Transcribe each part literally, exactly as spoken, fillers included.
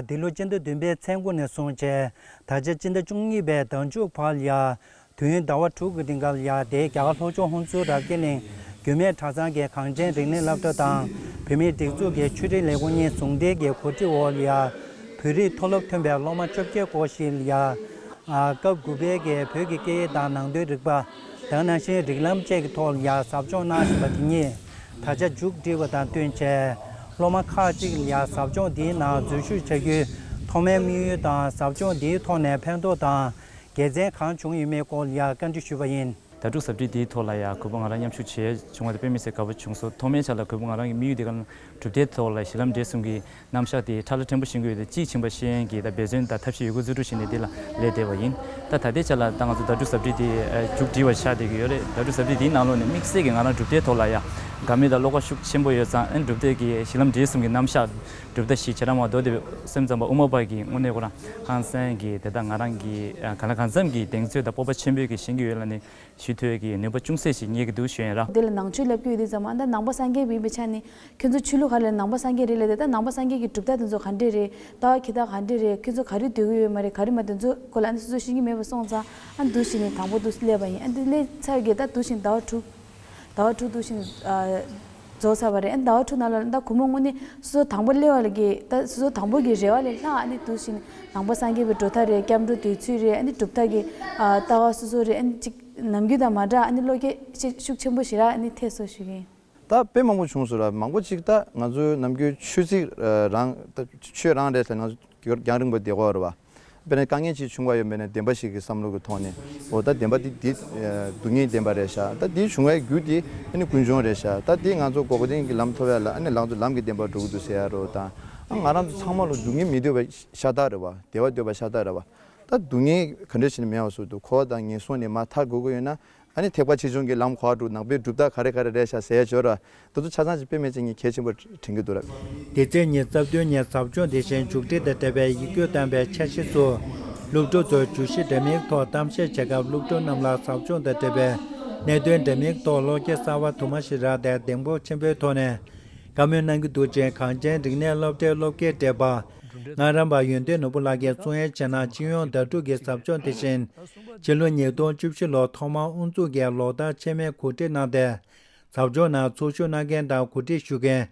འདི་ལོ་སྤྱི་ཟླ་བདུན་པའི་ཚེས་དགུ་ནས་བཟུང་བྱས། ད་ཆ་སྤྱི་ཟླ་བཅུ་གཉིས་པའི་ཟླ་མཇུག་བར་ལ་ཡ། དུས་ཡུན་ཟླ་བ་དྲུག་གི་རིང་ག་ལ་ཡ། དེའི་རྒྱ་གར་ལྷོ་ཕྱོགས་ཧུན་སུར་རབ་རྒྱས་གླིང་རྒྱུད་སྨད་གྲྭ་ཚང་གི་གངས་ཅན་རིག་གནས་སློབ་གྲྭ་དང་། བོད་མིའི་སྒྲིག་འཛུགས་ཀྱི་ཆོས་རིག་ལས་ཁུངས་གཉིས་ཟུང་འབྲེལ་གྱི་གོ་སྒྲིག་འོག་ལ་ཡ། བོད་རིགས་མཐོ་སློབ་ཐོན་པའི་སློབ་མ་བཅོ་བརྒྱད་སྐོར་ཞིག་ལ་ཡ། ཨ། སྐབས་དགུ་པའི་གི་བོད་ཀྱི་སྐད་ཡིག་དང་ནང་དོན་རིག་པ། དེ་ནང་བཞིན་རིགས་ལམ་བཅས་ཀྱི་ཐོག་ལ་ཡ་ཟབ་སྦྱོང་གནང་བཞིན་པ་དེ་ཉིད། ད་ཆ་མཇུག་བསྒྲིལ་བ་དང་བསྟུན་བྱས། སློབ་མ་ཁག་ཅིག་ལ་ཡ་ཟབ་སྦྱོང་འདིའི་ནང་འཛུལ་ཞུགས་བྱ་རྒྱུའི་ཐོག་མའི་དམིགས་ཡུལ་དང་། ཟབ་སྦྱོང་འདིའི་ཐོག་ནས་ཕན་ཐོགས་དང་དགེ་མཚན་གང་བྱུང་ཡོད་མེད་སྐོར་ལ་ཡ་བཀའ་འདྲི་ཞུས་པ་ཡིན། ཟླ་དྲུག་གཟབ་སྒྲིལ་འདིའི་ཐོག་ལ་ཡ་གུས་པ་ང་རང་མཉམ་ཞུགས་བྱས་བྱུང་བ་དེ་དཔེ་མི་སྲིད་དགའ་པོ་བྱུང་སོང་། ཐོག་མའི་ཆ་ལ་གུས་པ་ང་རང་གི་དམིགས་ཡུལ་དེ་ག་ལ་གྲུབ་མཐའི་ཐོག་ལ་གཞི་ལམ་འབྲས་གསུམ་གྱི་རྣམ་གཞག་དེ་ཁྲ་ལ་ཕྲན་བུ་ཤེས་ཀྱི་ཡོད་དེ། གཅིག་ཕྱིན་པ་ཤེས་ཡོན་གྱི་ད་འབད་བརྩོན་དང་ཐབས་ཤེས་ཡོད་དགུ་རྩིས་སྤྲོད་བྱས་ནས་འདི་ལ་སླེབས་བསྡད་པ་ཡིན། ད་ད་ལྟའི་ཆ་ལ་ད་ང་ཚོ་ཟླ་དྲུག་གཟབ་སྒྲིལ་དེ་མཇུག་སྒྲིལ་བ་ཆགས་བསྡད་ཀྱི་ཡོད་རེད། ཟླ་དྲུག་གཟབ་སྒྲིལ་དེའི་ནང་ལོགས་ནས་དམིགས་བསལ་གྱི་ང་རང་གྲུབ་མཐའི་ཐོག་ལ་ཡ་དགའ་མོས་དང་བློ་ཁོག་ཤུགས་ཆེན་པོ་ཡོད་ཙང་། ཨ་ནི་གྲུབ་མཐའ་གི་གཞི་ལམ་འབྲས་གསུམ་གྱི་རྣམ་གཞག་གྲུབ་མཐའ་བཞི་བྱེ་བྲག་མ་གཏོགས་དེ་སེམས་ཙམ་པ་དབུ་མ་པ་གི་དངོས་གནས་ཁོ་རང་ཧང་སང་གི་དེ་དག་ང་རང་གི་གང་ལ་གང་འཚམ་གྱི་གདེང་ཚོད་དང་སྤོབས་པ་ཆེན་པོས་ཀྱི་ཤེས་ཀྱི་ཡོད་ལ་ནི། ཞུ་ཐུབ་ཀྱི་ནུས་པ་ཅུང་ཟད་ཞིག་རྙེད་ཀྱི་འདུག་ཞུ་ཡིན་ར། འདི་ལ་ནང་ཆོས་ལབ་ཀྱི་ཡོད་དུས་ཙམ། ཨ་ད་ནང་པ་སངས་རྒྱས་པ་ཡིན་པའི་ཆ་ནས་ཁྱོད་ཚོ་ཆོས་ལུགས་ག་རེ་རེད། ནང་པ་སངས་རྒྱས་རེད་ལབ་དུས། ད་ནང་པ་སངས་རྒྱས་ཀྱི་གྲུབ་མཐའ་དེ་ཚོ་ག་འདྲས་རེད། ལྟ་བ་འཁྱེར་སྟངས་ག་འདྲས་རེད། ཁྱོད་ཚོ་ག་རེ་འདོད་ཀྱི་ཡོད་མ་རེད། ག་རེ་མ་འདོད། ཚོ་སྐོར་ལ་ཨ་ནི་སོ་སོ་ཤེས་ཀྱི་མེད་པ་སོང་ཙང་། ཨ་འདུག་བྱས་ནས་དང་པོ་འདུག་སླེབས་པ་ཡིན། ཨ་འདི་སླེབས་ཚར་གི་ད་འདུག་བྱས་ནས་ཟླ་བ་དྲུག་ཟླ་བ་དྲུག་འདུག་བྱས་ནས་ཨ་རྫོགས་ཚར་བ་རེད། ཨ་ཟླ་བ་དྲུག་ནང་ལ་ད་གུས་མོ་དངོས་གནས་སོ་སོ་དང་པོ་སླེབས་པ་ལ་གི་ད་སོ་སོ་དང་པོ་གི་རེ་བ་ལས་ལྷག་ཨ་ནི་འདུག་བྱས་ནས་ནང་པ་སངས་རྒྱས་པའི་གྲུབ་མཐའ་རེད། སྐྱབས་འགྲོ་འདོད་ཚུལ་རེད། ཨ་ནི་གྲུབ་མཐའ་གི་ཨ་ལྟ་བ་སོ་སོ་རེད། ཨ་ནི་ཅིག་ནམ་རྒྱུན་དང་མ་འདྲ། ཨ་ནི་བློ་སྐྱེད་ཤུགས་ཤུགས་ཆེན་པོ་ཞིག་རག་ཨ་ནི་ཐེབས་སོང་ཞུ་གི་ཡིན། ད་དཔེ་མང་པོ་བྱུང་སོང་ར། མང་པོ་ཅིག་ད་ང་ཚོའི་ནམ་རྒྱུན་ཆོས་ཚིག་རང་ད་ཆོས་རང་རེད་ཟེར། ང་ཚོ་རྒྱང་རིང་པོ་བསྡད་ཀྱི་ཡོད་རེད་བ། དཔེར་ན་དཀའ་ངལ་ཅིག་བྱུང་བ་ཡོད་མེད་ནས་བདེན་པ་ཞིག་གི་བསམ་བློ་གི་ཐོག་ནས། འོ་ད་བདེན་པ་འདི་འདི་སྡུག་བསྔལ་བདེན་པ་རེད་ཤག་ད་འདི་བྱུང་བའི་རྒྱུ་འདི་ཨ་ནི་ཀུན་འབྱུང་རེད་ཤག་ད་འདི་ང་ཚོ་འགོག་བདེན་གྱི་ལམ་ཐོབ་ཡ་ལ་ཨ་ནི་ལང་ཚོ་ལམ་གྱི་བདེན་པ་འགྲོ་གི་འདུག་ཟེར་ཡ་རོ། ད་ང་རང་ཚོ་ཚང་མ་ལ་སྡུག་བསྔལ་མི་འདོད་པ་ཤ་སྟག་རེད་བ། བདེ་བ་འདོད་པ་ཤ་སྟག་རེད་བ། ད་སྡུག་བསྔལ་ག་འདྲ་ཞིག་ནས་མེད་པ་བཟོ་འདུག་འཁོར་བ་དང་ངན་སོང་ནས་མར་ཐར་དགོས་ཀྱི་ཡོད་ན། ཨ་ནི་ཐེག་པ་ཆེ་ཆུང་གི་ལམ་གོ་བ་འགྲོ། ནང་པའི་གྲུབ་མཐའ་ག་རེ་ག་རེ་རེད་ཤག་ཟེར་ཡ་ཅོག་ར། དེ་ཚོ་ཆ་ཚང་ཅིག་དཔེ་མེད་ཅིག་ངས་གལ་ཆེན་པོ་དྲན་གྱི་འདུག་ར། འདི་ཚེས་ཉི་ཤུ་རྩ་བདུན་ཉིན་ཟབ་སྦྱོང་དེ་བཞིན་མཇུག་སྒྲིལ་དང་འབྲེལ་བའི་ཡིག་སྐྱོར་བཏང་བའི་འཆར་གཞི་ཚོ། སློབ་ཕྲུག་ཚོར་བརྗོད་གཞི་འདྲ་མིན་ཐོག་གཏམ་བཤད་བྱེད་སྐབས། སློབ་ཕྲུག་རྣམས་ལ་ཟབ་སྦྱོང་དང་འབྲེལ་བའི་གནད་དོན་འདྲ་མིན་ཐོག་བློ་སྐྱེད་གསར་བ་དུ་མ་ཞིག་རག་སྟེ་གདེང་སྤོབས་ཆེན་པོའི་ཐོག་ནས་བཀའ་མོལ་གནང་གི་འདུག་ཅེས་གངས་ཅན་རིག་གནས་སློབ་གྲྭའི་སློབ་དགེ་བགྲེས་པ་ངག་རམས་པ་ཡོན་ཏན་ནོར་བུ་ལགས་ཀྱིས་གསུང་ཡས་བྱས་ན། སྤྱི་ཡོངས་ཟླ་དྲུག་གི་ཟབ་སྦྱོང་དེ་བཞིན་ཕྱི་ལོ་ཉིས་སྟོང་བཅུ་བཞི་ལོར་ཐོག་མར་དབུ་འཛུགས་ཀྱིས་ལོ་ལྟར་ཆད་མེད་གོ་སྒྲིག་གནང་སྟེ། ཟབ་སྦྱོང་ནང་ཚོགས་ཞུགས་གནང་མཁན་དང་གོ་སྒྲིག་ཞུ་མཁན།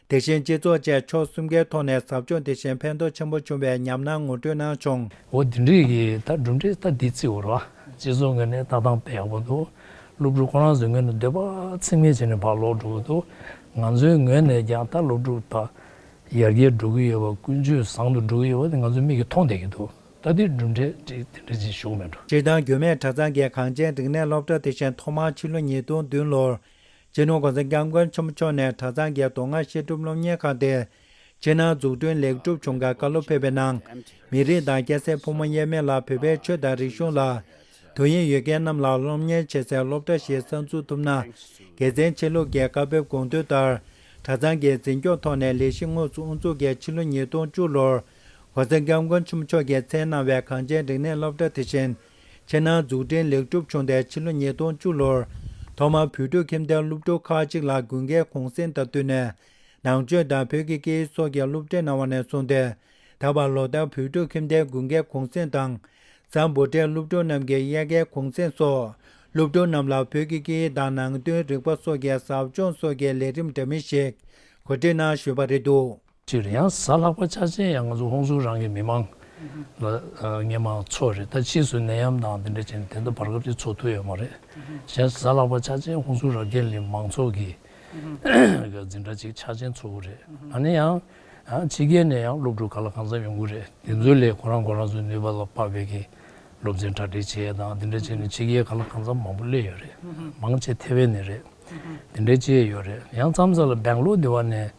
དེ་བཞིན་སྤྱི་ཚོགས་བཅས་ཕྱོགས་གསུམ་ཀའི་ཐོག་ནས་ཟབ་སྦྱོང་དེ་བཞིན་ཕན་ཐོགས་ཆེན་པོ་བྱུང་བའི་ཉམས་སྣང་ངོ་སྤྲོད་གནང་བྱུང་། འོ་དེ་འདྲའི་གི་ད་གྲུབ་འབྲས་ད་འདི་བརྩི་འོ་ར། སྤྱི་ཚོགས་ངོས་ནས་ལྟ་སྟངས་དཔེ་ཡག་པོ་འདུག་སློབ་ཕྲུག་ཁོ་རང་ཚོའི་ངོས་ནས་འདོད་པ་ཚད་མེད་བྱས་ནས་ཕར་ལོག་འགྲོ་གི་འདུག་ང་ཚོའི་ངོས་ནས་ཀྱང་ད་སློབ་ཕྲུག་ད་ཡར་རྒྱས་འགྲོ་གི་ཡོད་པ། ཀུན་སྤྱོད་བཟང་དུ་འགྲོ་གི་ཡོད་པ་དེ་ང་ཚོའི་མིག་གིས་མཐོང་བསྡད་ཀྱི་འདུག་ད་དེ་གྲུབ་འབྲས་དེ་འདྲ་ཅིག་ཞུ་གི་མེད་འགྲོ། སྤྱིར་བཏང་རྒྱུད་སྨད་གྲྭ་ཚང་གི་གངས་ཅན་རིག་གནས་སློབ་གྲྭ་དེ་བཞིན་ཐོག་མར་ཕྱི་ལོ་ཉིས་སྟོང་བདུན་ལོར། སྤྱི་ནོར་༸གོང་ས་༸སྐྱབས་མགོན་ཆེན་པོ་མཆོག་ནས་གྲྭ་ཚང་གི་མདོ་སྔགས་བཤད་སྒྲུབ་སློབ་གཉེར་ཁང་དེ་ཕྱི་ནང་འཛུགས་སྐྲུན་ལེགས་གྲུབ་བྱུང་ཁར་བཀའ་སློབ་ཕེབས་པའི་ནང་། མི་རིགས་དང་སྐྱ་སེར་ཕོ་མོ་དབྱེར་མེད་ལ་བོད་པའི་ཆོས་དང་རིག་གཞུང་ལ་དོ་དབྱིངས་ཡོད་མཁན་རྣམས་ལ་སློབ་གཉེར་བྱེད་སའི་སློབ་གྲྭ་ཞིག་གསར་འཛུགས་ཐུབ་ན། དགེ་མཚན་ཆེ་ལུགས་ཀྱི་བཀའ་ཕེབས་དགོངས་དོན་ལྟར། གྲྭ་ཚང་གིས་འཛིན་སྐྱོང་ཐོག་ནས་ལས་གཞི་དངོས་སུ་དབུ་འཛུགས་ཀྱིས་ཕྱི་ལོ་ཉིས་སྟོང་བཅུ་ལོར་༸གོང་ས་༸སྐྱབས་མགོན་ཆེན་པོ་མཆོག་གིས་མཚན་གནང་བའི་གངས་ཅན་རིག་གནས་སློབ་གྲྭ་དེ་བཞིན་ཕྱི་ནང་འཛུགས་སྐྲུན་ལེགས་གྲུབ་བྱུང་སྟེ། ཕྱི་ལོ་ཉིས་སྟོང་བཅུ་ལོར་ཐོག་མར་བོད་ཕྲུག་ཁྱིམ་སྡེའི་སློབ་ཕྲུག་ཁག་ཅིག་ལ་དགུན་ཁའི་གུང་སེང་དང་བསྟུན་ནས་ནང་ཆོས་དང་བོད་ཀྱི་སྐད་ཡིག་སོགས་ཀྱི་སློབ་ཁྲིད་གནང་བ་ནས་བཟུང་སྟེ། ད་བར་ལོ་ལྟར་བོད་ཕྲུག་ཁྱིམ་སྡེའི་དགུན་ཁའི་གུང་སེང་དང་། གཟའ་འབོད་སྒྲའི་སློབ་ཕྲུག་རྣམས་ཀྱི་དབྱར་ཁའི་གུང་སེང་སོགས་སློབ་ཕྲུག་རྣམས་ལ་བོད་ཀྱི་སྐད་ཡིག་དང་ནང་དོན་རིག་པ་སོགས་ཀྱི་ཟབ་སྦྱོང་སོགས་ཀྱི་ལས་རིམ་འདྲ་མིན་ཞིག་གོ་སྒྲིག་གནང་ཞུས་པ་རེད་འདུག་སྤྱིར་ཡང་གཟའ་ལྷག་པ་འཆར་ཅན་ཡང་ང་ཚོ་ཧོན་སུར་རང་གི་མི་མང་ལ་སྔོན་མ་ཚོགས་རེད། ད་ཕྱིས་སུ་ནད་ཡམས་དང་དེ་འདྲ་བྱས་ནས་དེ་འདྲ་བར་སྐབས་ཅིག་ཚོགས་ཐུབ་ཡོད་མ་རེད། གཞན་གཟའ་ལྷག་པ་འཆར་ཅན་ཧོན་སུར་རབ་རྒྱས་གླིང་མང་ཚོགས་ཀྱི་འཛིན་གྲྭ་ཅིག་འཆར་ཅན་ཚོགས་ཀྱི་རེད། ཨ་ནི་ཡང་ཕྱི་རྒྱལ་ནས་ཡང་སློབ་ཕྲུག་གང་ལ་གང་འཚམ་ཡོང་གི་རེད། དེ་ཚོ་ལས་ཁོ་རང་ཁོ་རང་ཚོའི་ནུས་པ་ལ་དཔག་པའི་གི་སློབ་ཚན་གྲ་སྒྲིག་བྱས་དང་དེ་འདྲ་བྱས་ནས་ཕྱི་རྒྱལ་གང་ལ་གང་འཚམ་མང་པོ་སླེབས་ཡོད་རེད། མང་ཆེ་ཐེ་ཝན་ནས་རེད། དེ་འདྲ་བྱས་ཡོད་རེད། ཡང་མཚམས་མཚམས་ལ་སྦེང་ལོར་འདི་བ་ནས།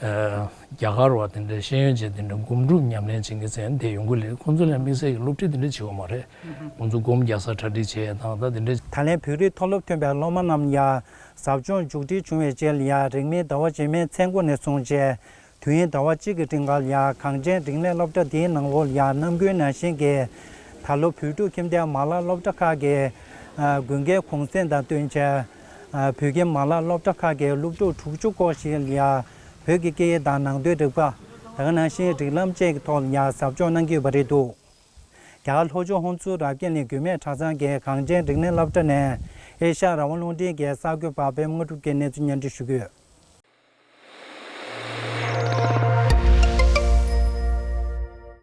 རྒྱ་གར་བ་དེ་འདྲའི་ཤེས་ཡོན་ཅན་དེ་འདྲ་སྒོམ་སྒྲུབ་ཉམས་ལེན་བྱེད་མཁན་ཚོ་ཡང་དེ་ཡོང་གི་རེད། ཁོང་ཚོ་ལ་དམིགས་བསལ་གྱི་སློབ་ཁྲིད་དེ་འདྲ་བྱེད་ཡོད་མ་རེད། ཁོང་ཚོ་སྒོམ་རྒྱག་ས་གྲ་སྒྲིག་བྱས་དང་ད་དེ་འདྲ། ད་ལན་བོད་རིགས་མཐོ་སློབ་ཐོན་པའི་སློབ་མ་རྣམས་ཡ་ཟབ་སྦྱོང་མཇུག་སྒྲིལ་བྱུང་བའི་རྗེས་ལ་ཡ་རིང་མིན་ཟླ་བ་རྗེས་མའི་ཚེས་དགུ་ནས་བཟུང་བྱས་དུས་ཡུན་ཟླ་བ་གཅིག་གི་རིང་ག་ལ་ཡ་གངས་ཅན་རིག་གནས་སློབ་གྲྭ་འདིའི་ནང་ལོགས་ལ་ཡ་ནམ་རྒྱུན་ནང་བཞིན་གྱི་ད་ལོ་བོད་ཕྲུག་ཁྱིམ་སྡེའི་མ་ལག་སློབ་གྲྭ་ཁག་གི་དགུན་ཁའི་གུང་སེང་དང་བསྟུན་བྱས་བོད་ཀྱི་མ་ལག་སློབ་གྲྭ་ཁག་གི་སློབ་ཕྲུག་དྲུག་ཅུ་སྐོར་ཞིག་ལ་ཡ། བོད་ཀྱི་སྐད་ཡིག་དང་ནང་དོན་རིག་པ། ད་ག་ནང་བཞིན་སྒྲིག་ལམ་བཅས་ཀྱི་ཐོག་ལ་ཡང་གཟབ་འཇོག་གནང་གི་ཡོད་པ་རེད་འདུག། རྒྱ་གར་ལྷོ་ཕྱོགས་ཧོན་སུར་རབ་རྒྱས་གླིང་རྒྱུད་སྨད་གྲྭ་ཚང་གི་གངས་ཅན་རིག་གནས་སློབ་གྲྭ་ནས་ཨེ་ཤ་ཡ་རང་དབང་རླུང་འཕྲིན་གྱི་གསར་འགོད་པ་པད་མ་དངོས་གྲུབ་ཀྱིས་གནས་ཚུལ་སྙན་སྒྲོན་ཞུ་གི་ཡོད།